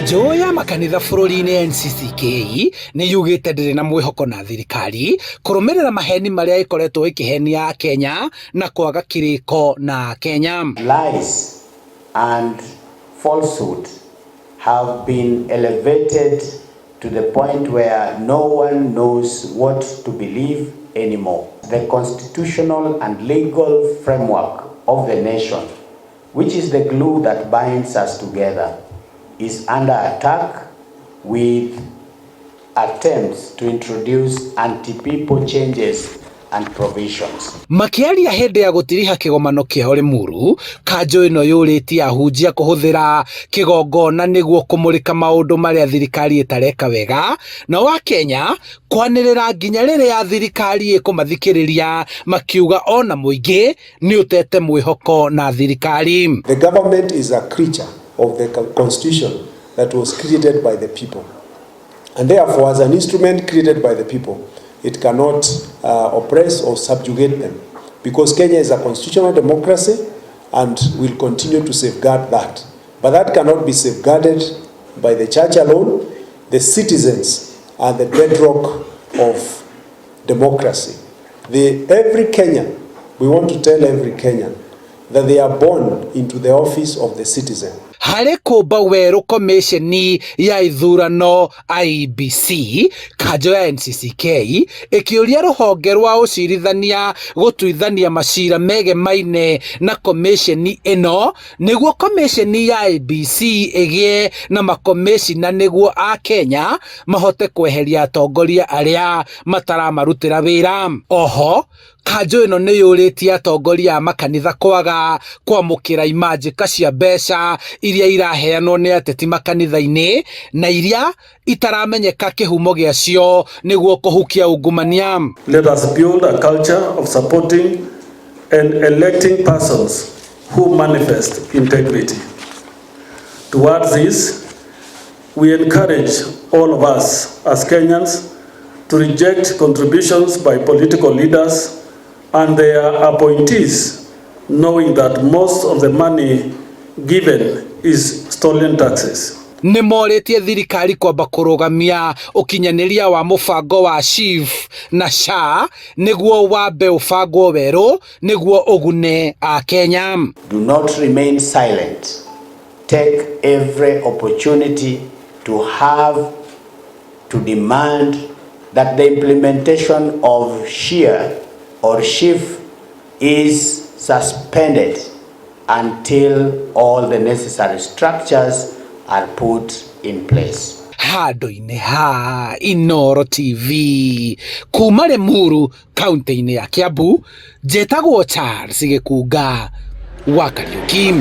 Kanjũ ya makanitha bũrũri-inĩ NCCK nĩ yugĩte ndĩrĩ na mwĩhoko na thirikari kũrũmĩrĩra maheni marĩa ĩkoretwo ĩkĩhenia Akenya na kwaga kĩrĩko na Akenya. Lies and falsehood have been elevated to the point where no one knows what to believe anymore. The constitutional and legal framework of the nation, which is the glue that binds us together, is under attack with attempts to introduce anti-people changes and provisions. Makĩaria hĩndĩ ya gũtiriha kĩgomano kĩao Limuru, kanjũ ĩno yũrĩtie ahunjia kũhũthĩra kĩgongona nĩguo kũmũrĩka maũndũ marĩa thirikari ĩtareka wega, na wa Kenya kwanĩrĩra nginya rĩrĩa thirikari ĩkũmathikĩrĩria makiuga ona mũingĩ nĩ ũtete mwĩhoko na thirikari. The government is a creature of the constitution that was created by the people. And therefore, as an instrument created by the people, it cannot oppress or subjugate them. Because Kenya is a constitutional democracy and will continue to safeguard that. But that cannot be safeguarded by the church alone. The citizens are the bedrock of democracy. Every Kenyan, we want to tell every Kenyan that they are born into the office of the citizen. Harĩ kũmba werũ komĩceni ya ithurano IEBC, kanjũ ya NCCK ĩkĩũria rũhonge rwa ũcirithania gũtuithania macira megemaine na komĩceni ĩno nĩguo komĩceni ya IEBC ĩgĩe na makomĩcina nĩguo akenya mahote kweheria atongoria arĩa mataramarutĩra wĩra. Oho kanjũ ĩno nĩ yũrĩtie atongoria a makanitha kwaga kwamũkĩra imanjĩka cia mbeca iria iraheanwo nĩ ateti makanitha-inĩ na iria itaramenyeka kĩhumo gĩacio nĩguo kũhukia ungumania. Let us build a culture of supporting and electing persons who manifest integrity. Towards this, we encourage all of us as Kenyans to reject contributions by political leaders and their appointees, knowing that most of the money given is stolen taxes. Nĩ morĩtie thirikari kwamba kũrũgamia ũkinyanĩria wa mũbango wa SHIF na SHA nĩguo wambe ũbangwo werũ nĩguo ũgune Akenya. Do not remain silent. Take every opportunity to have to demand that the implementation of SHIA or SHIF is suspended until all the necessary structures are put in place. Handũ-inĩ ha Inooro TV kuma Limuru kaunti-inĩ ya Kiambu, njĩtagwo Charles Gĩkunga wa Kariuki.